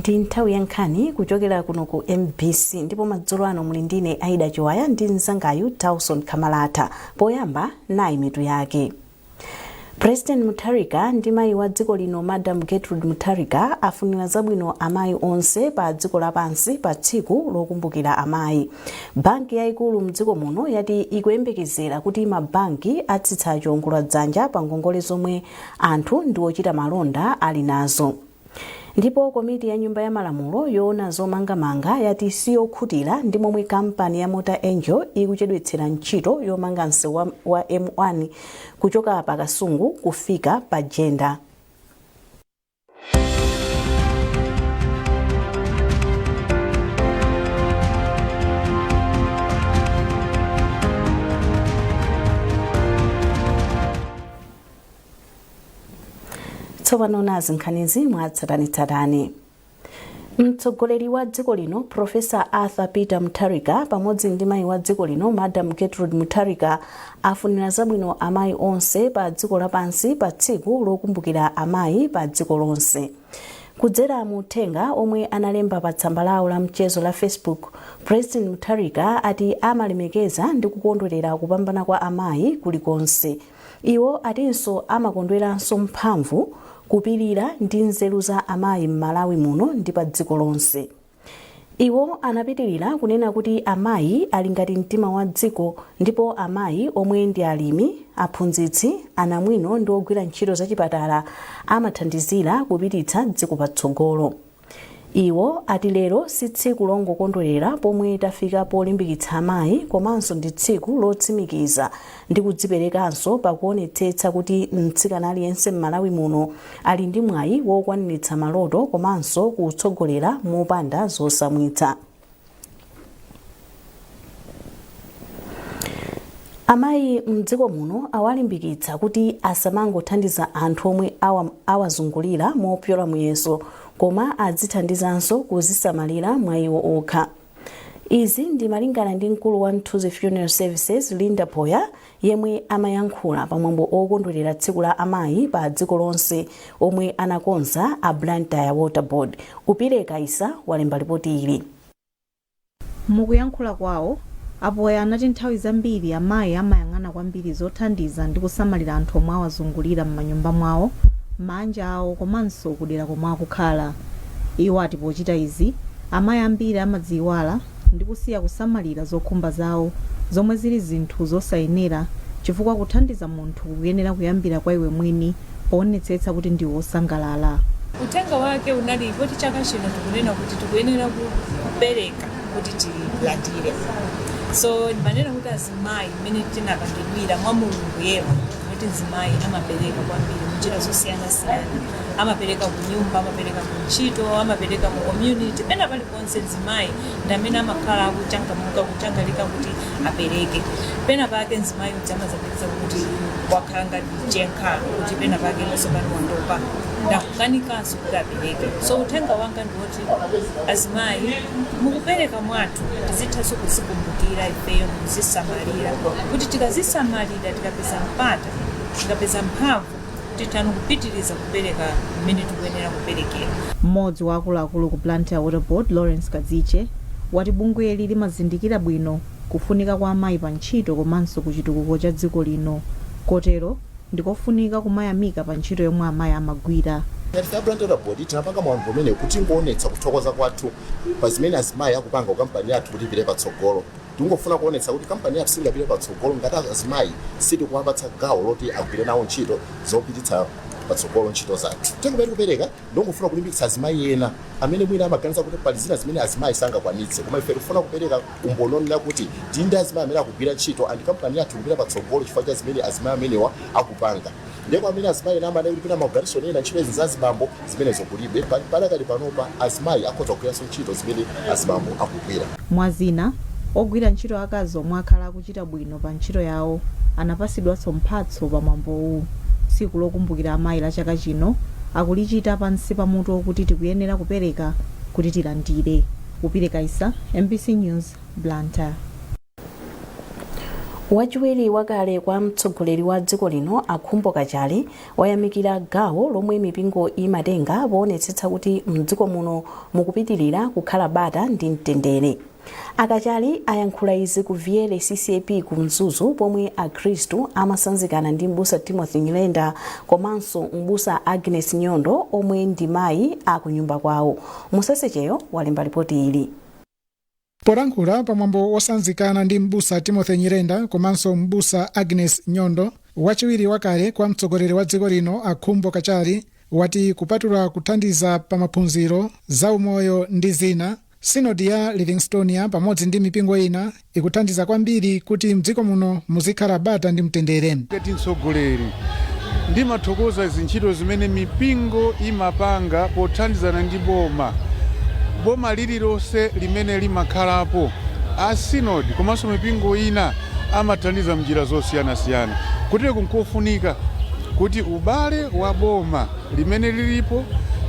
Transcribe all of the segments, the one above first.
Ndi nthawi ya nkhani kuchokera kuno ku MBC, ndipo madzulo ano muli ndine Aida Chiwaya ndi mzangayu Tauson Kamalata. Poyamba, nayi mitu yake. President Mutharika ndi mayi wa dziko lino Madam Gertrude Mutharika afunira zabwino amayi onse pa dziko lapansi pa tsiku lokumbukira amayi. Banki yayikulu mdziko muno yati ikuyembekezera kuti mabanki atsitsa chiwongoladzanja pa ngongole zomwe anthu ndi ochita malonda ali nazo. Ndipo komiti ya Nyumba ya Malamulo yoona zomangamanga yati siyokhutira ndi momwe kampani ya Mota Engil ikuchedwetsera ntchito yomanga msewu wa M1 kuchoka pa Kasungu kufika pa Jenda. Tsopano nazi nkhanizi mwatsatanetsatane. Mtsogoleri wa dziko lino Professor Arthur Peter Mutharika pamodzi ndi mayi wa dziko lino Madam Gertrude Mutharika afunira zabwino amayi onse pa dziko lapansi pa tsiku lokumbukira amayi pa dziko lonse. Kudzera mu uthenga omwe analemba pa tsamba lawo la mchezo la Facebook, President Mutharika ati amalemekeza ndi kukondwerera kupambana kwa amayi kulikonse. Iwo atinso amakondweranso mphamvu, kupilira ndi nzeru za amayi m'Malawi muno ndi pa dziko lonse. Iwo anapitilira kunena kuti amayi ali ngati mtima wa dziko ndipo amayi omwe ndi alimi, aphunzitsi, anamwino ndi ogwira ntchito zachipatala amathandizira kupititsa dziko patsogolo. Iwo ati lero si tsiku longokondwerera pomwe tafika polimbikitsa amayi komanso ndi tsiku lotsimikiza ndi kudziperekanso pakuonetsetsa kuti mtsikana aliyense m'Malawi muno ali ndi mwayi wokwaniritsa maloto komanso kutsogolera mopanda zosamwitsa. Amayi mdziko muno awalimbikitsa kuti asamangothandiza anthu omwe awazungulira mopyola muyeso koma adzithandizanso kuzisamalira mwa iwo okha. Izi ndi malingana ndi mkulu wa Mthunzi Funeral Services Linda Phoya yemwe amayankhula pamwambo okondwerera tsiku la amayi pa dziko lonse omwe anakonza a Blantyre Water Board. Upile Kaisa walemba lipoti ili. Mukuyankhula kwawo, a Phoya anati nthawi zambiri amayi amayang'ana kwambiri zothandiza ndi kusamalira anthu omwe awazungulira m'manyumba mwawo, m'maanja awo komanso kudera komwe akukhala. Iwo ati pochita izi, amayi ambiri amadziiwala ndi kusiya kusamalira zokhumba zawo zomwe zili zinthu zosayenera chifukwa kuthandiza munthu kukuyenera kuyambira kwa iwe mwini poonetsetsa kuti ndiwe wosangalala. Uthenga wake unali poti chaka chino tikunena kuti tikuyenera kupereka kuti tilandire. So ndimanena kuti azimayi mmene tinapangidwira mwa Mulungu yemwe kuti mzimayi amapereka kwambiri munjira zosiyanasiyana, amapereka ku nyumba, amapereka ku ntchito, amapereka mu community, pena paliponse mzimayi ndi amene amakhala akuchangamuka, kuchangalika kuti apereke. Pena pake mzimayi uja amazapeza kuti wakhala ngati chenkha, kuti pena pake nonso pano watopa ndakukanikanso kuti apereke. So uthenga wanga ndi woti azimayi mukupereka mwathu tizithanso kuzikumbukira ifeyo ndikuzisamalira, kuti tikazisamalira, tikapeza mpata, tikapeza mphamvu, tithano kupitiriza kupereka mmene tikuyenera kuperekera. Mmodzi wa akuluakulu ku Blantyre Water Board, Lawrence Kadziche, wati bungweli limazindikira bwino kufunika kwa amayi pa ntchito komanso ku chitukuko cha dziko lino, kotero ndikofunika kumayamika pa ntchito yomwe amayi amagwira. Ngati a Blantyre Water Board tinapanga mwambo umenewu kuti tingoonetsa kuthokoza kwathu pa zimene azimayi akupanga ku kampani yathu kuti ipite patsogolo. Tingofuna kuonetsa kuti kampani yathu singapite patsogolo ngati azimayi sitikuwapatsa gawo loti agwire nawo ntchito zopititsa patsogolo ntchito zathu. Uthenga tikupereka ndongofuna kulimbikitsa azimayi ena amene mwina amaganiza kuti pali zina zimene azimayi sangakwanitse, koma ife tikufuna kupereka umboni onena kuti tili ndi azimayi amene akugwira ntchito and kampani yathu ikupita patsogolo chifukwa cha zimene azimayi amenewa akupanga. Ndipo amene azimayi ena amanena kuti pena maorganization ena ntchito izi za azibambo, zimenezo kulibe. Padakali panopa azimayi akhoza kugwiranso ntchito zimene azibambo akugwira. Mwa zina, ogwira ntchito akazi omwe akhala akuchita bwino pa ntchito yawo anapasidwanso mphatso pa mwambowu. Tsiku lokumbukira amayi la chaka chino akulichita pansi pa mutu wokuti tikuyenera kupereka kuti tilandire. Upile Kaisa, MBC News, Blantyre. Wachiwiri wakale kwa mtsogoleri wa dziko lino, Akhumbo Kachali, wayamikira gawo lomwe mipingo imatenga poonetsetsa kuti mdziko muno mukupitirira kukhala bata ndi mtendere. Akachali ayankhula izi ku Viyere CCAP ku Mzuzu, pomwe Akhristu amasanzikana ndi Mbusa Timothy Nyirenda komanso Mbusa Agnes Nyondo, omwe ndi mayi akunyumba kwawo. Musasecheyo walemba ripoti ili. Polankhula pamwambo wosanzikana ndi Mbusa Timothy Nyirenda komanso Mbusa Agnes Nyondo, wachiwiri wakale kwa mtsogoleri wa dziko lino, Akhumbo Kachali, wati kupatula kuthandiza pa maphunziro, zaumoyo ndi zina, Sinodi ya Livingstonia pamodzi ndi mipingo ina ikuthandiza kwambiri kuti mdziko muno muzikhala bata ndi mtendere. Ngati mtsogoleri, ndimathokoza zintchito zimene mipingo imapanga pothandizana ndi boma. Boma lililonse limene limakhalapo, a sinodi komanso mipingo ina amathandiza mnjira zosiyanasiyana. Kutero nkofunika kuti ubale wa boma limene lilipo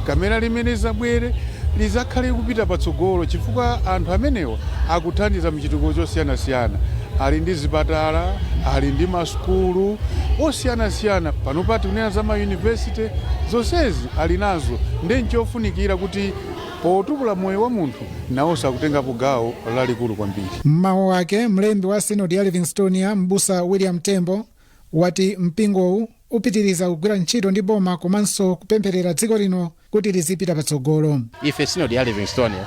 kamena limene zabwere lizakhale kupita patsogolo, chifukwa anthu amenewa akuthandiza mchitukuko chosiyanasiyana. Ali ndi zipatala, ali ndi masukulu osiyanasiyana, pano tikunena za mayunivesite, zonsezi ali nazo. Ndi nchofunikira kuti potukula moyo wa munthu, nawonso akutengapo gawo lalikulu kwambiri. Mmawu ake, mlembi wa Sinodi ya Livingstonia, Mbusa William Tembo, wati mpingowu upitiriza kugwira ntchito ndi boma komanso kupempherera dziko lino kuti lizipita patsogolo. Ife Sinodi ya Livingstonia,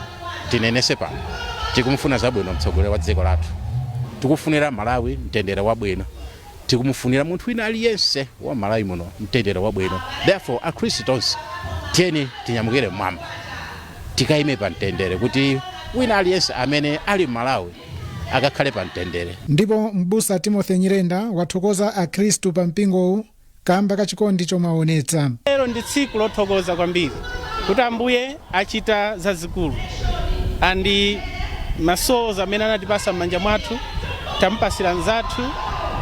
tinenese pano, tikumufuna zabwino mtsogoleri wa dziko lathu. Tikufunira Malawi mtendere wabwino, tikumufunira munthu wina aliyense wa Malawi muno mtendere wabwino. Therefore, Akhristu tonse, tiyeni tinyamukire mmwamba, tikayime pa mtendere, kuti wina aliyense amene ali Malawi akakhale pa mtendere. Ndipo Mbusa Timothy Nyirenda wathokoza Akhristu pa mpingowu kamba kachikondi chomwe aonetsa. Lero ndi tsiku lothokoza kwambiri kuti Ambuye achita zazikulu, and ma souls amene anatipasa m'manja mwathu tamupasira nzathu.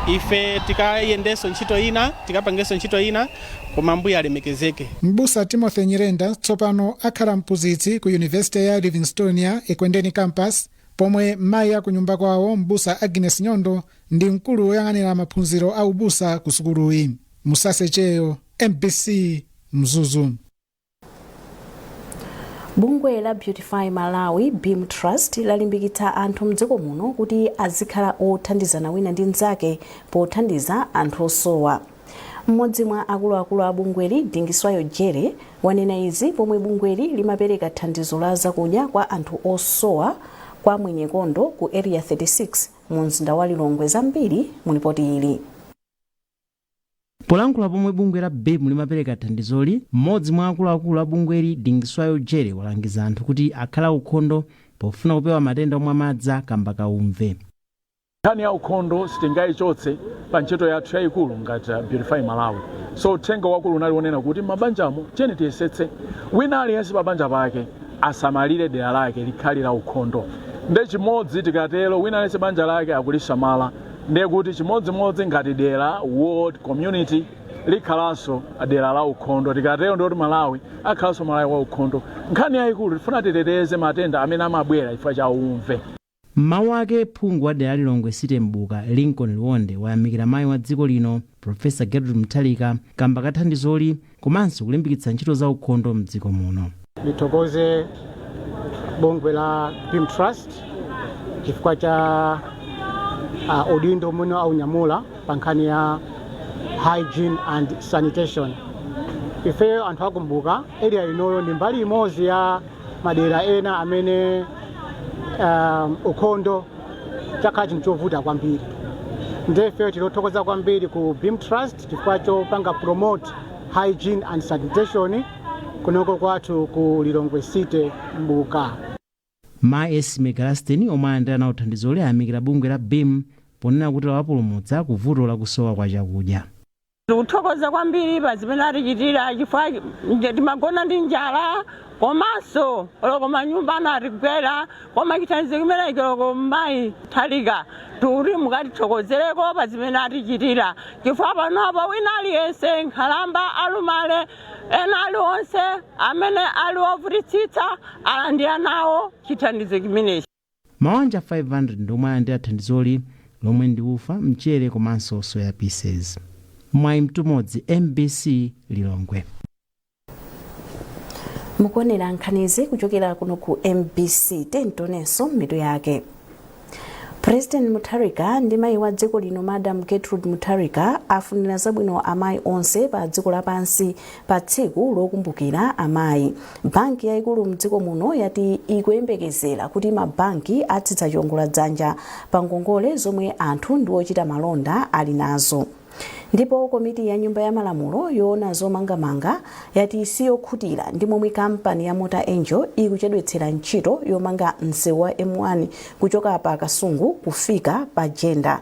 Ife tikayendenso ntchito ina, tikapangenso ntchito ina, koma Ambuye alemekezeke. Mbusa Timothy Nyirenda tsopano akhala mphunzitsi ku Yunivesite ya Livingstonia Ekwendeni Campus, pomwe mayi akunyumba kwawo, Mbusa Agnes Nyondo, ndi mkulu woyang'anira maphunziro a ubusa ku sukuluyi. Musasecheyo, MBC, Mzuzu. Bungwe la Beautify Malawi Beam Trust lalimbikitsa anthu mdziko muno kuti azikhala othandizana wina ndi mnzake pothandiza anthu osowa. Mmodzi mwa akuluakulu a bungweli, Dingiswayo Jere, wanena izi pomwe bungweli limapereka thandizo la zakudya kwa anthu osowa kwa Mwenyekondo ku Area 36 mu mzinda wa Lilongwe. Zambiri mu ripoti ili. Polankhula pomwe bungwe la BEAM limapereka thandizoli, mmodzi mwa akuluakulu a bungweli, Dingiswayo Jere, walangiza anthu kuti akhala ukhondo pofuna kupewa matenda omwe amadza kamba kaumve. Nkhani ya ukhondo sitingayichotse pa ntchito yathu yayikulu ngati Beautify Malawi. So uthenga wakulu unali wonena kuti mabanjamo tiyeni tiyesetse wina aliyense pa banja pake asamalire dera lake likhale la ukhondo. Nde chimodzi tikatero, wina aliyense banja lake akulisamala, ndiye kuti chimodzimodzi ngati dera, ward, community likhalanso dera la ukhondo. Tikatero ndiye kuti Malawi akhalanso Malawi wa ukhondo. Nkhani yayikulu, tifuna titeteze matenda amene amabwera chifukwa cha umve. Mmawu ake, phungu wa dera Lilongwe City Mbuka, Lincoln Liwonde, wayamikira mayi wa dziko lino, Profesa Gertrude Mutharika, kamba kathandizoli komanso kulimbikitsa ntchito za ukhondo mdziko muno. Ndithokoze bungwe la Beam Trust chifukwa cha udindo umene aunyamula pa nkhani ya hygiene and sanitation. Ifeyo anthu akumbuka, area inoyo ndi mbali imodzi ya madera ena amene ukhondo chakhala chinthu chovuta kwambiri. Ndiye ifeyo tilothokoza kwambiri ku Beam Trust chifukwa chopanga promote hygiene and sanitation kunoko kwathu ku Lilongwe City Mbuka. Ma Esme Galastin, omwe alandira nawo thandizoli, ayamikira bungwe la BEAM ponena kuti lawapulumutsa ku vuto lakusowa kwa chakudya. Tikuthokoza kwambiri pa zimene atichitira, chifukwa timagona ndi njala, komanso oloko manyumba anatigwera, koma chithandizo chimenecho, loko mayi Mutharika, tikuti mukatithokozereko pa zimene atichitira, chifukwa panopo wina aliyense, nkhalamba, alumale, ena aliwonse amene ali ovutitsitsa, alandira nawo chithandizo chimenechi. Mawanja 500 ndi omwe alandira thandizoli. lomwe ndi ufa, mchere komanso soya pieces. Mwayi Mtumodzi, MBC, Lilongwe. Mukuonera nkhanizi kuchokera kuno ku MBC. Tentonenso mitu yake. President Mutharika ndi mayi wa dziko lino, Madam Gertrude Mutharika, afunira zabwino amayi onse pa dziko lapansi pa tsiku lokumbukira amayi. Banki yayikulu mdziko muno yati ikuyembekezera kuti mabanki atsitsa chiwongoladzanja pa ngongole zomwe anthu ndi ochita malonda ali nazo. Ndipo komiti ya Nyumba ya Malamulo yoona zomangamanga yati siyokhutira ndi momwe kampani ya Mota-Engil ikuchedwetsera ntchito yomanga msewu wa M1 kuchoka pa Kasungu kufika pa Jenda.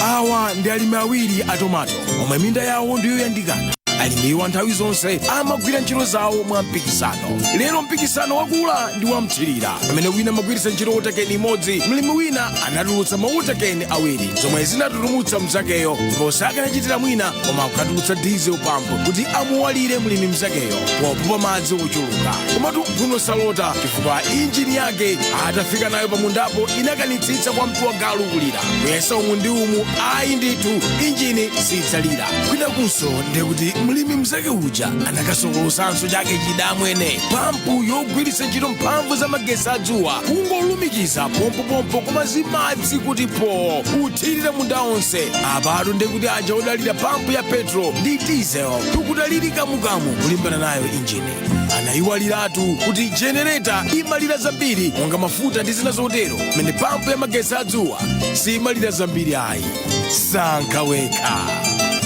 Awa ndi alimi awiri a tomato omwe minda yawo ndiyoyandikana. Alimiwa nthawi zonse amagwira ntchito zawo mwa mpikisano. Lero mpikisano wakula ndi wamthirira. Pamene wina amagwiritsa ntchito water can imodzi, mlimi wina anatulutsa ma water can awiri, zomwe zinatutumutsa mzakeyo, ndipo sakanachitira mwina koma kukatulutsa diesel pump kuti amuwalire mlimi mzakeyo popopa madzi ochuluka. Komatu mphuno salota, chifukwa injini yake atafika nayo pamundapo inakanitsitsa kwa mtu wa galu kulira, kuyesa umu ndi umu, ayi ndithu, injini sidzalira. Kwinakunso ndekuti mlimi mzake uja anakasokolosanso chake chidamwene, pampu yogwiritsa ntchito mphamvu za magesi adzuwa, kungolumikiza pompopompo koma zimadzi kuti po uthirira munda onse. Apatu ndekuti aja odalira pampu ya petrol ndi diesel tikudaliri kamukamu kulimbana nayo injini. Anayiwaliratu kuti jenereta imalira zambiri monga mafuta ndi zina zotero, pamene pampu ya magesi adzuwa simalira zambiri ayi. Sankha wekha.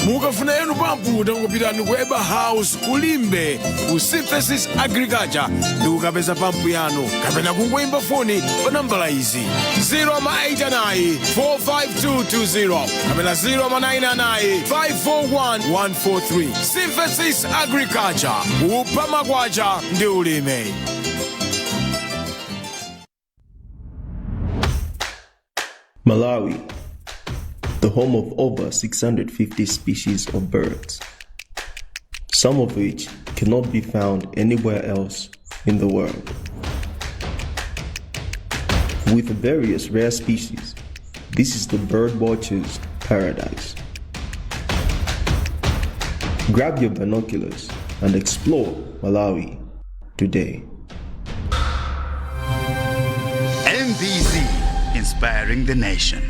Mukafuna yanu pampu, tangopitani ku Eba House kulimbe ku Synthesis Agriculture ndi kukapeza pampu yanu, kapena kungoyimba foni pa nambala izi: 089 45220 kapena 099 541 143. Synthesis Agriculture, kupha makwacha ndi ulimi. Malawi, the home of over 650 species of birds, some of which cannot be found anywhere else in the world. With various rare species, this is the bird watcher's paradise. Grab your binoculars and explore Malawi today. MBC, inspiring the nation.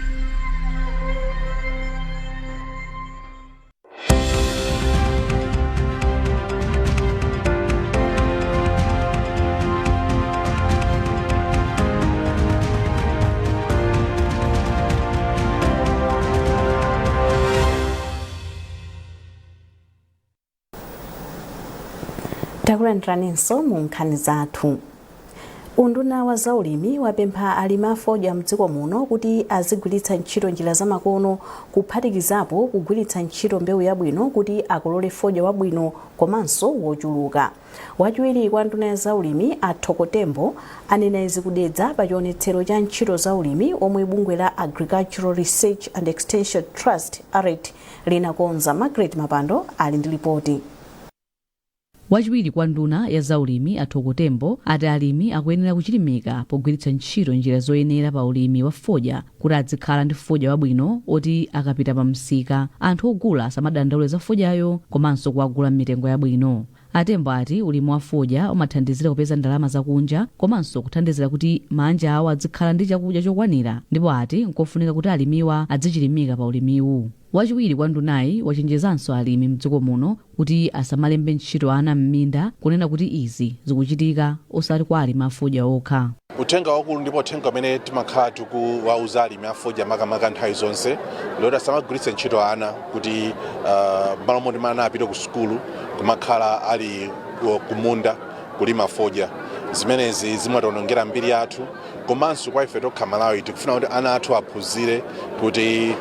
Takulandiraninso mu nkhani zathu. Unduna wa zaulimi wapempha alimi afodya mdziko muno kuti azigwiritsa ntchito njira zamakono, kuphatikizapo kugwiritsa ntchito mbewu yabwino, kuti akolole fodya wabwino komanso wochuluka. Wachiwiri kwa nduna ya zaulimi, a Thoko Tembo, anena izi kudedza pa chionetsero cha ntchito zaulimi omwe bungwe la Agricultural Research and Extension Trust, ARET, linakonza. Margaret Mapando ali ndi ripoti. Wachiwiri kwa nduna ya zaulimi, a Thoko Tembo, ati alimi akuyenera kuchilimika pogwiritsa ntchito njira zoyenera pa ulimi wa fodya kuti adzikhala ndi fodya wabwino oti akapita pa msika anthu ogula asamadandaule za fodyayo komanso kuwagula m'mitengo yabwino. Atembo ati ulimi wa fodya umathandizira kupeza ndalama zakunja komanso kuthandizira kuti manja awo adzikhala ndi chakudya chokwanira, ndipo ati nkofunika kuti alimiwa adzichilimika pa ulimiwu. Wachiwiri kwa ndunayi wachenjezanso alimi mdziko muno kuti asamalembe ntchito ana m'minda, kunena kuti izi zikuchitika osati kwa alimi afodya okha. Uthenga wakulu ndipo uthenga umene timakhala tikuwauza alimi afodya makamaka nthawi zonse loti asamagwiritse ntchito ana, kuti malo moti ana apite ku sukulu kumakhala ali kumunda kulima fodya. Zimenezi zimationongera mbiri yathu komanso kwa ife tokha Malawi. Tikufuna kuti ana athu aphunzire kuti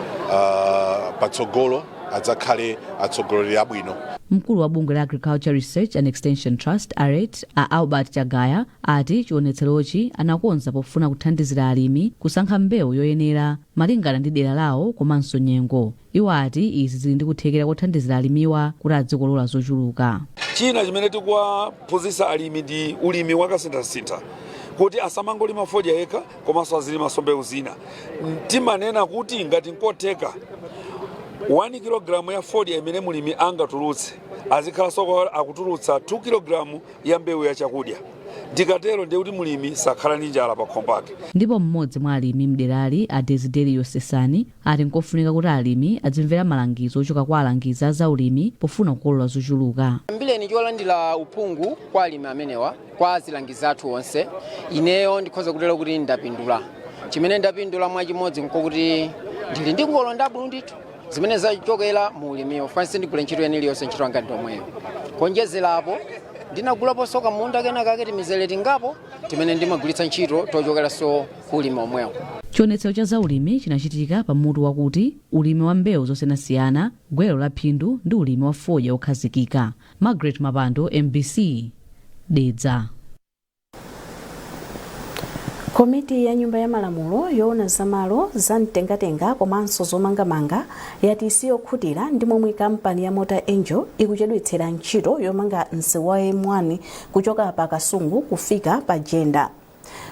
patsogolo. adzakhale atsogoleri abwino. Mkulu wa bungwe la Agriculture Research and Extension Trust, ARET, a Albert Chagaya, ati chionetserochi anakonza pofuna kuthandizira alimi kusankha mbewu yoyenera malingana ndi dera lawo komanso nyengo. Iwo ati izi zili ndi kuthekera kothandizira alimiwa kuti adzikolola zochuluka. China chimene tikuwaphunzitsa alimi ndi ulimi wakasinthasintha, kuti asamangolima fodya yekha komanso azilimanso mbewu zina. Timanena kuti ngati nkotheka, 1 kg ya fodya imene mulimi angatulutse, azikhalanso akutulutsa 2 kg ya mbewu ya chakudya. Ndikatero ndiye kuti mulimi sakhala ndi njala pa khomo pake. Ndipo mmodzi mwa alimi mderali, a Desiderio Sesani, ati nkofunika kuti alimi adzimvera malangizo ochoka kwa alangizi a zaulimi pofuna kukolola zochuluka. Mbireni cholandira uphungu kwa alimi amenewa, kwa azilangizi athu onse, ineyo ndikhoza kutero kuti ndapindula. Chimene ndapindula mwachimodzi nkokuti ndili ndi ngolo ndabwino ndithu zimene zachokera mu ulimiwo. Fansi ndigwira ntchito ena iliyonse, ntchito yanga ndomweyo. Kuonjezerapo, ndinagulaponso kamunda kena kake, timizere tingapo timene ndimagwiritsa ntchito tochokeranso ku ulimi omwewo. Chionetsero cha zaulimi chinachitika pamutu wakuti ulimi wa mbewu zosiyanasiyana, gwero la phindu ndi ulimi wa fodya okhazikika. Margaret Mapando, MBC, Dedza. Komiti ya Nyumba ya Malamulo yoona zamalo zamtengatenga komanso zomangamanga yati siyokhutira ndi momwe kampani ya Mota Angel ikuchedwetsera ntchito yomanga msewu wa M1 kuchoka pa Kasungu kufika pa Jenda.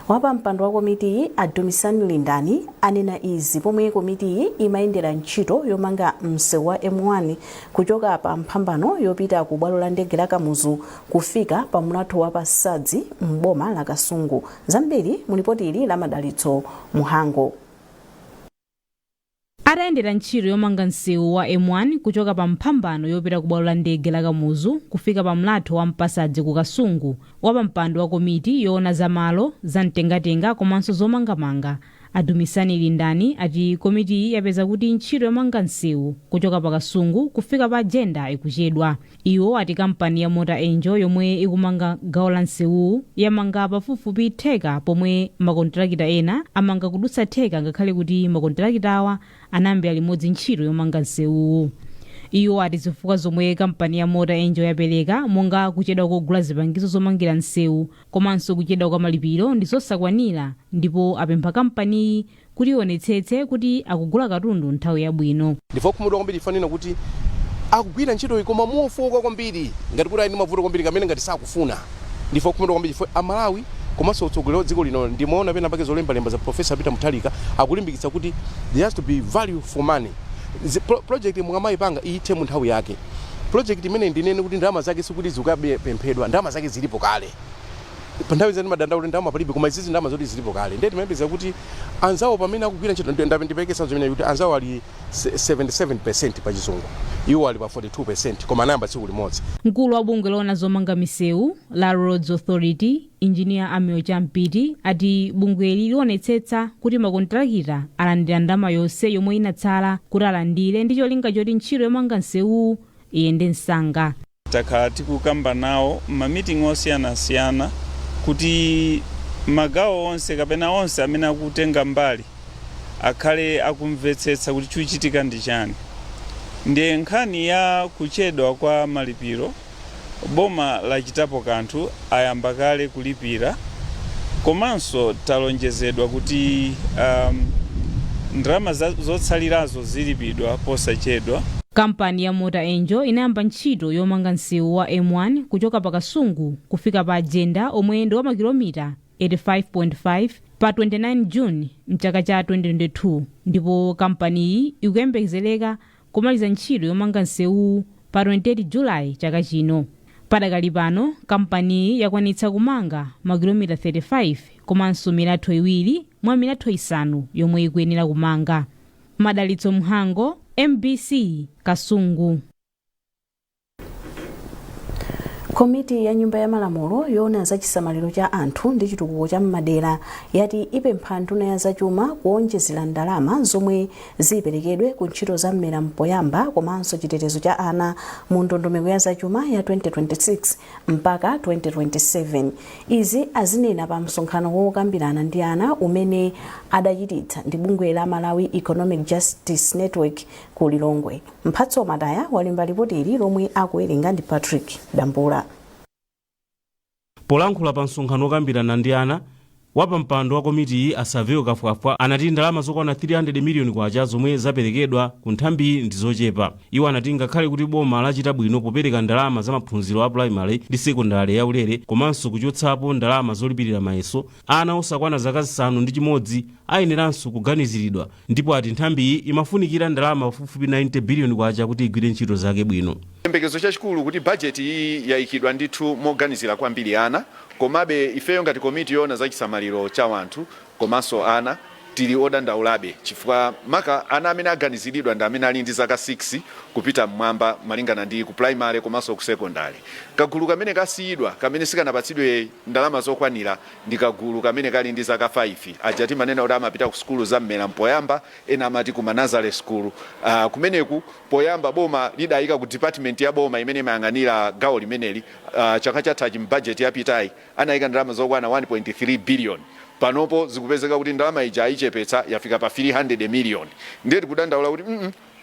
Wapampando wa komitiyi, a Dumisani Lindani, anena izi pomwe komitiyi imayendera ntchito yomanga msewu wa M1 kuchoka pa Mphambano yopita ku bwalo la ndege la Kamuzu kufika pa mulatho wa Pasadzi m'boma la Kasungu. Zambiri mulipoti ili la Madalitso Muhango. Atayendera ntchito yomanga msewu wa M1 kuchoka pa Mphambano yopita ku bwalo la ndege la Kamuzu kufika pa mlatho wa Mpasadzi ku Kasungu, wapampando wa komiti yoona zamalo zamtengatenga komanso zomangamanga, a Dumisani Lindani, ati komitiyi yapeza kuti ntchito yomanga msewu kuchoka pa Kasungu kufika pa Jenda ikuchedwa. Iwo ati kampani ya Mota Angel yomwe ikumanga gawo la msewuwu yamanga pafupifupi theka, pomwe makontrakita ena amanga kudutsa theka, ngakhale kuti makontrakitawa anayambira limodzi ntchito yomanga msewuwu. Iwo ati zifukwa zomwe kampani ya Mota Angel yapereka, monga kuchedwa kogula zipangizo zomangira msewu komanso kuchedwa kwa malipiro, ndi zosakwanira, ndipo apempha kampaniyi kuti ionetsetse kuti akugula katundu nthawi yabwino. Ndife okhumudwa kwambiri, fanena kuti akugwira ntchitoyi koma mofoka kwambiri, ngati kuti ali ndi mavuto kwambiri kamene ngati sakufuna. Ndife okhumudwa kwambiri chifukwa Amalawi komanso utsogoleri wa dziko lino, ndimaona pena pake zolembalemba za Professor Peter Mutharika, akulimbikitsa kuti there has to be value for money. Project mukamayipanga, iyithe mu nthawi yake. Project imene ndinene kuti ndalama zake sikuti zikapemphedwa, ndalama zake zilipo kale. Pa nthawi zina timadandaula kuti ndalama palibe, koma izizi ndalama zoti zilipo kale. Ndiye timayembekeza kuti anzawo pamene akugwira ntchito, ndipereke chitsanzo chimene kuti anzawo ali 77% pa Chizungu, iwo ali pa 42%, koma anayamba tsiku limodzi. Mkulu wa bungwe loona zomanga misewu la Roads Authority, Injiniya Amil Champiti, ati bungweli lionetsetsa kuti makontrakita alandira ndalama yonse yomwe inatsala kuti alandire, ndi cholinga choti ntchito yomanga msewuwu iyende msanga. Takhala tikukamba nawo mamitingi osiyanasiyana kuti magawo onse kapena onse amene akutenga mbali akhale akumvetsetsa kuti chikuchitika ndi chani. Ndiye nkhani ya kuchedwa kwa malipiro, boma lachitapo kanthu, ayamba kale kulipira, komanso talonjezedwa kuti ndalama zotsalirazo zilipidwa posachedwa. Kampani ya Mota Angel inayamba ntchito yomanga msewu wa M1 kuchoka pa Kasungu kufika pa Jenda, omwe ndi wa makilomita 85.5, pa 29 June mchaka cha 2022, ndipo kampaniyi ikuyembekezereka kumaliza ntchito yomanga msewuwu pa 28 Julayi chaka chino. Padakali pano kampaniyi yakwanitsa kumanga makilomita 35 komanso milatho iwiri mwa milatho isanu yomwe ikuyenera kumanga. Madalitso Mhango, MBC, Kasungu. Komiti ya Nyumba ya Malamulo yoona za chisamaliro cha anthu ndi chitukuko cha m'madera yati ipempha nduna ya zachuma kuonjezera ndalama zomwe ziperekedwe ku ntchito za mmera mpoyamba komanso chitetezo cha ana mu ndondomeko ya zachuma ya 2026 mpaka 2027. Izi azinena pa msonkhano wokambirana ndi ana umene adachititsa ndi bungwe la Malawi Economic Justice Network ku Lilongwe. Mphatso Mataya walemba ripoti ili lomwe akuwerenga ndi Patrick Dambula. Polankhula pa msonkhano wokambirana ndi ana, wapampando wa komitiyi a Saveo Kafwafwa anati ndalama zokwana 300 miliyoni kwacha zomwe zaperekedwa ku nthambiyi ndi zochepa. Iwo anati ngakhale kuti boma lachita bwino popereka ndalama za maphunziro a primary ndi sekondari yaulere komanso kuchotsapo ndalama zolipirira mayeso, ana osakwana zaka 6 ayeneranso kuganiziridwa, ndipo ati nthambiyi imafunikira ndalama pafupifupi 90 biliyoni kwacha kuti igwire ntchito zake bwino. Chiyembekezo chachikulu kuti bajeti iyi yayikidwa ndithu moganizira kwambiri ana, komabe ifeyo ngati komiti yoona za chisamaliro cha wanthu komanso ana tili odandaulabe, chifukwa maka ana amene aganiziridwa ndi amene ali ndi zaka 6 kupita mmwamba malingana ndi ku primary komanso ku secondary. Kagulu kamene kasiyidwa kamene sikanapatsidwe ndalama zokwanira ndi kagulu kamene kali ndi zaka 5, aja timanena kuti amapita ku sukulu za mmera mpoyamba, ena amati ku manursery school. Kumeneku poyamba boma lidayika ku department ya boma imene imayang'anira gawo limeneli, chaka chathachi mbudget yapitayi anayika ndalama zokwana 1.3 billion. Panopo zikupezeka kuti ndalama ija ayichepetsa, yafika pa 300 million. Ndiye tikudandaula kuti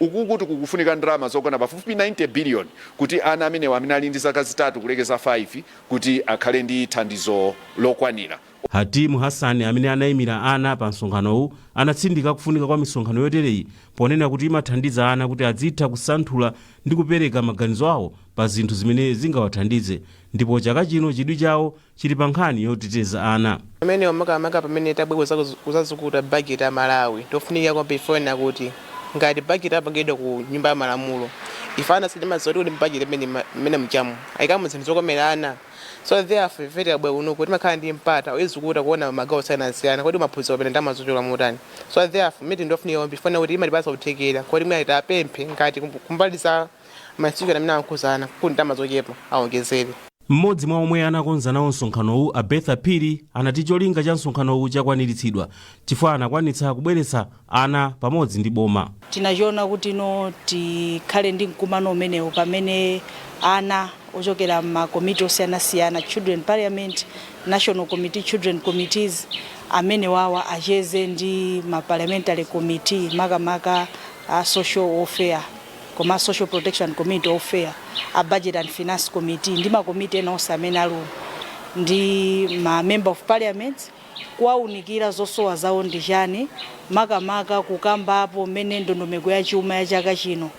uku kuti kukufunika ndalama zokwana pafupifupi 90 billion kuti ana amenewa amene ali ndi zaka 3 kulekeza 5 kuti akhale ndi thandizo lokwanira. Hatimu Hassan amene anayimira ana pa msonkhanowu anatsindika kufunika kwa misonkhano yotereyi ponena kuti imathandiza ana kuti azitha kusanthula ndi kupereka maganizo awo pa zinthu zimene zingawathandize, ndipo chaka chino chidwi chawo chili pa nkhani yoteteza ana. Pamene makamaka pamene tabwera kuzazukuta bajeti ya Malawi, tofunikira kwambiri foyena kuti ngati bajeti apangidwa ku Nyumba ya Malamulo, ife ana sitimadziwa kuti bajeti imene mchamu ayikamo zinthu zokomera ana. So therefore ife tikabwera kuno timakhala ndi mpata oyizukuta kuona magawo osiyanasiyana, kodi maphunziro pamene ndamazochoka motani. So therefore meeting ndofunika kwambiri foyena kuti imatipatsa kuthekera kodi mwina tapemphe ngati kumbali za mainstitution amene ankuzana kuti ndalama zochepa awonjezere. Mmodzi mwa omwe anakonza nawo msonkhanowu, a Betha Phiri, anati cholinga cha msonkhanowu chakwaniritsidwa chifukwa anakwanitsa kubweretsa ana pamodzi ndi boma. Tinachiona kuti no tikhale ndi mkumano umenewu pamene ana ochokera makomiti osiyanasiyana, Children Parliament, National Committee, Children Committees, amene wawa acheze ndi ma parliamentary committee, makamaka a social welfare koma Social Protection Committee, welfare, a Budget and Finance Committee ndi makomiti ena onse amene ali ndi ma member of parliament, kuwaunikira zosowa zawo ndi chani, makamaka kukambapo mmene ndondomeko ya chuma ya chaka chino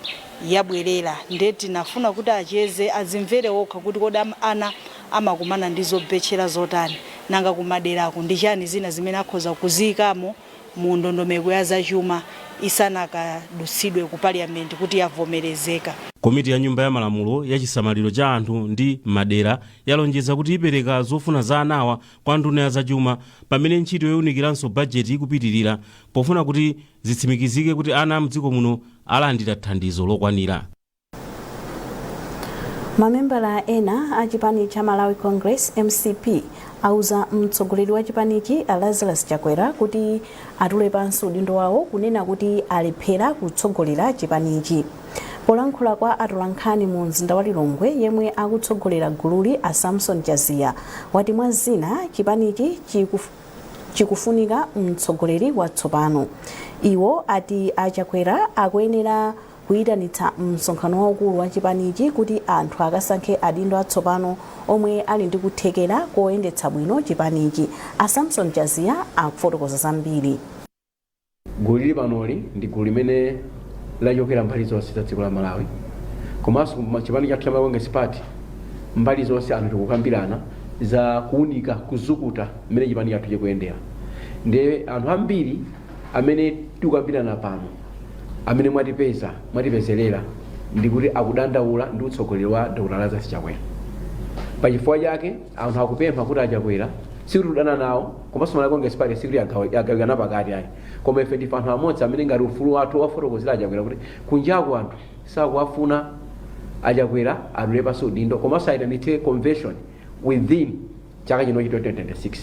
yabwerera. Ndiye tinafuna kuti acheze, azimvere okha kuti kodi ana amakumana ndi zobetchera zotani, nanga kumaderako ndi chani zina zimene akhoza kuziyikamo mu ndondomeko ya zachuma isanakadutsidwe ku parliament kuti yavomerezeka. Komiti ya Nyumba ya Malamulo ya chisamaliro cha anthu ndi madera yalonjeza kuti ipereka zofuna za anawa kwa nduna ya zachuma pamene ntchito yowunikiranso bajeti ikupitirira, pofuna kuti zitsimikizike kuti ana mdziko muno alandira thandizo lokwanira. Mamembala ena a chipani cha Malawi Congress, MCP, auza mtsogoleri wa chipanichi a Lazarus Chakwera kuti atule pansi udindo wawo, kunena kuti alephera kutsogolera chipanichi. Polankhula kwa atolankhani mu mzinda wa Lilongwe, yemwe akutsogolera gululi a Samson Chaziya wati mwa zina chipanichi chikufunika mtsogoleri watsopano. Iwo ati a Chakwera akuyenera kuyitanitsa msonkhano waukulu wa chipanichi kuti anthu akasankhe adindo atsopano omwe ali ndi kuthekera koyendetsa bwino chipanichi. A Samson Chaziya akufotokoza zambiri. Gulu lili panoli ndi gulu limene lachokera mbali zonse za dziko la Malawi, komanso chipani chathu cha Malawi Congress Party, mbali zonse anthu tikukambirana za kuunika, kuzukuta mmene chipani chathu chikuyendera. Ndiye anthu ambiri amene tikukambirana pano, amene mwatipeza, mwatipezerera, ndikuti akudandaula ndi utsogoleri wa Dr Lazarus Chakwera. Pachifukwa chake anthu akupempha kuti aChakwera, sikuti kudana nawo, komanso Malawi Congress Party sikuti yagawikana pakati ayi, koma ife ndife anthu amodzi amene ngati ufulu wathu wafotokozera aChakwera kuti kunjaku anthu sakuwafuna. Achakwera atule pansi udindo komanso ayitanitse convention within chaka chinochi 2026.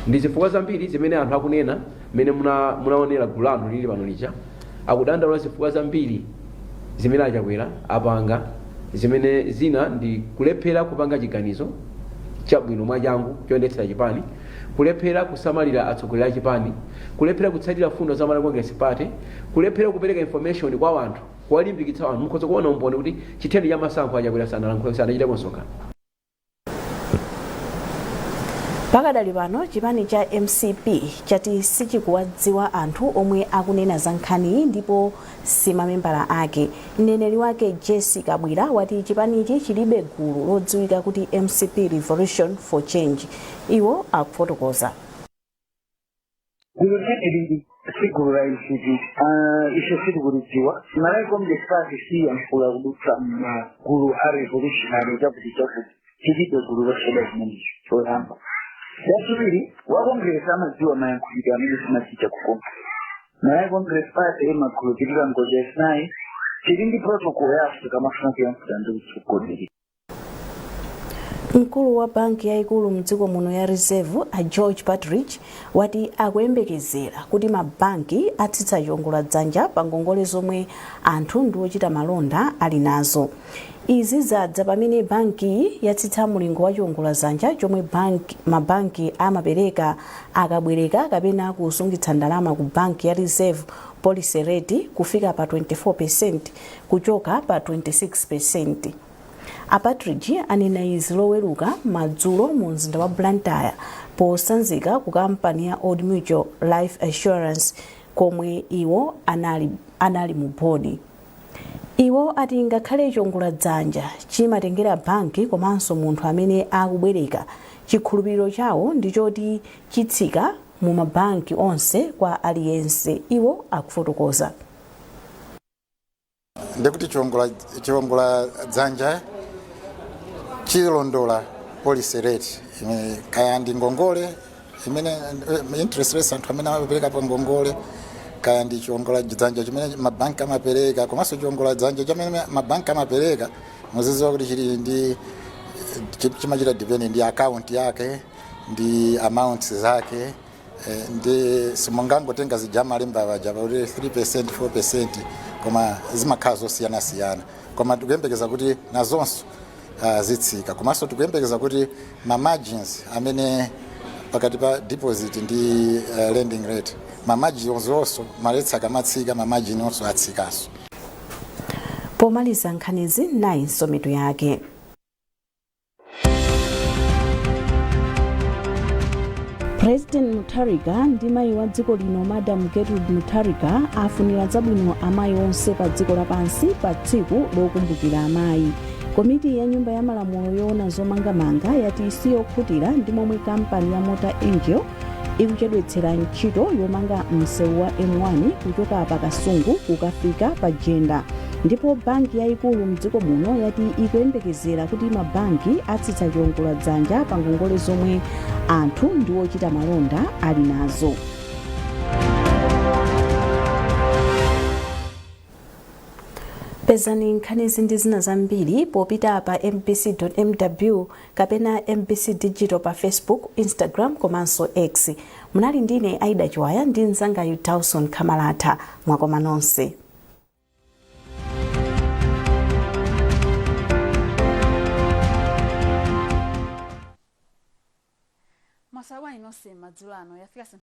Ndi zifukwa zambiri zimene anthu akunena mmene munaonera gulu la anthu lili pano lija akudandaula zifukwa zambiri zimene Achakwera apanga, zimene zina ndi kulephera kupanga chiganizo chabwino mwachangu choyendetsera chipani, kulephera kusamalira atsogoleri a chipani, kulephera kutsatira fundo za Malawi Congress Party, kulephera kupereka information kwa anthu, kuwalimbikitsa anthu. Mukhoza kuona umboni kuti chitheni cha masankho Achakwera sanalankhule, sanachiteko msonkhano. Pakadali pano chipani cha MCP chati sichikuwadziwa anthu omwe akunena za nkhaniyi ndipo si mamembala ake. Mneneri wake Jessie Kabwila wati chipanichi chilibe gulu lodziwika kuti MCP Revolution for Change. Iwo akufotokoza. Gulu limeneli si gulu la MCP. Ife sitikulidziwa. Malawi Congress Party siyankhula kudutsa magulu a revolutionary chakuti chakuti. Tilibe gulu lotchedwa zimenezo, choyamba. Chachiwiri, wa Congress amadziwa mayankhulidwe amene timachita ku Congress. Malawi Congress Party imakhulupirira ngodya zinayi. Tili ndi protocol yathu tikamafuna kuyankhula ndi utsogoleri. Mkulu wa banki yayikulu mdziko muno ya Reserve a George Partridge wati akuyembekezera kuti mabanki atsitsa chiwongoladzanja pa ngongole zomwe anthu ndi ochita malonda ali nazo. Izi zadza pamene bankiyi yatsitsa mulingo wa chiwongoladzanja chomwe mabanki amapereka akabwereka kapena kusungitsa ndalama ku banki ya Reserve Policy Rate kufika pa 24% kuchoka pa 26%. A Partridge anena izi loweruka madzulo mu mzinda wa Blantyre posanzika ku kampani ya Old Mutual Life Assurance komwe iwo anali mu bodi. Iwo ati ngakhale chiwongoladzanja chimatengera banki komanso munthu amene akubwereka, chikhulupiriro chawo ndi choti chitsika mu mabanki onse kwa aliyense. Iwo akufotokoza. Ndikuti chiwongola dzanja chilondola policy rate imene kaya ndi ngongole imene interest rates anthu amene amapereka pa ngongole, kaya ndi chiwongola dzanja chimene mabanki amapereka. Komanso chiwongola dzanja chimene mabanki amapereka muzidziwa kuti chili ndi chimachita depend ndi account yake ndi amounts zake, ndi simungangotenga zija malemba paja pakuti 3% 4%, koma zimakhala zosiyanasiyana. Koma tikuyembekeza kuti nazonso zitsika. Komanso tikuyembekeza kuti ma margins amene pakati pa deposit ndi lending rate, ma margins onso, ma rates akamatsika, ma margin onso atsikanso. Pomaliza nkhanizi, nayinso mitu yake. President Mutharika ndi mayi wa dziko lino Madam Gertrude Mutharika afunira zabwino amayi onse pa dziko lapansi pa tsiku lokumbukira amayi. Komiti ya nyumba ya malamulo yoona zomangamanga yati siyokhutira ndi momwe kampani ya Mota Engil ikuchedwetsera ntchito yomanga msewu wa M1 kuchoka pa Kasungu kukafika pa Jenda. Ndipo banki yayikulu mdziko muno yati ikuyembekezera kuti mabanki atsitsa chiwongoladzanja pa ngongole zomwe anthu ndi ochita malonda ali nazo. Pezani nkhanizi ndi zina zambiri popita pa mbc.mw kapena MBC Digital pa Facebook, Instagram komanso X. Munali ndine Aida Chiwaya ndi mnzangayu Dawson Kamalatha. Mwakoma nonse. Mwaswera bwanji nonse madzulo ano yafika.